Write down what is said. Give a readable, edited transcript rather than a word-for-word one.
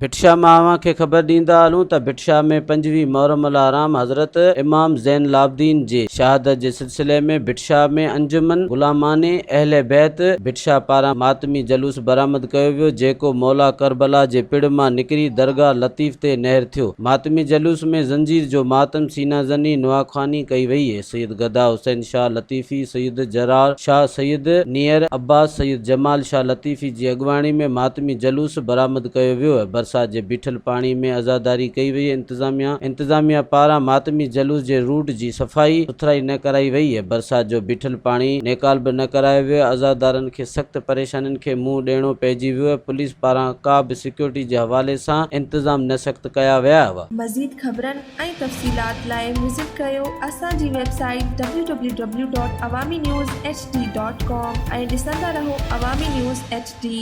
ڀٽ شاهه مان اوهان کي خبر ڏيندا هلون ته ڀٽ شاهه ۾ پنجويهه محرم الحرام حضرت امام زين العابدين جي شهادت جي سلسلي ۾ ڀٽ شاهه ۾ انجمن غلامان اهل بيت ڀٽ شاهه پاران ماتمي جلوس برآمد ڪيو ويو جيڪو مولا ڪربلا جي پڙ مان نڪري درگاهه لطيف تي نهر ٿيو. ماتمي جلوس ۾ زنجير جو ماتم سينه زني نوحه خواني ڪئي وئي. سيد گدا حسين شاهه لطيفي، سيد جرار شاهه، سيد نيئر عباس، سيد جمال شاهه لطيفي جي اڳواڻي ۾ ماتمي جلوس برآمد ڪيو ويو، برسات جي بيٺل پاڻي ۾ عزاداري ڪئي وئي، انتظاميا انتظاميا پاران ماتمي جلوس جي روٽ جي صفائي سٿرائي نه ڪرائي وئي، برسات جو بيٺل پاڻي نيڪال به نه ڪرايو ويو، عزادارن کي سخت پريشانين کي منهن ڏيڻو پئجي ويو، پوليس پاران ڪا به سيڪيورٽي جي حوالي سان انتظام نه سخت ڪيا ويا هئا. مزيد خبرن ۽ تفصيلات لاء وزٽ ڪريو اسان جي website W W W dot Awami news H D dot com ۽ ڏسندا رهو عوامي نيوز ايڇ ڊي.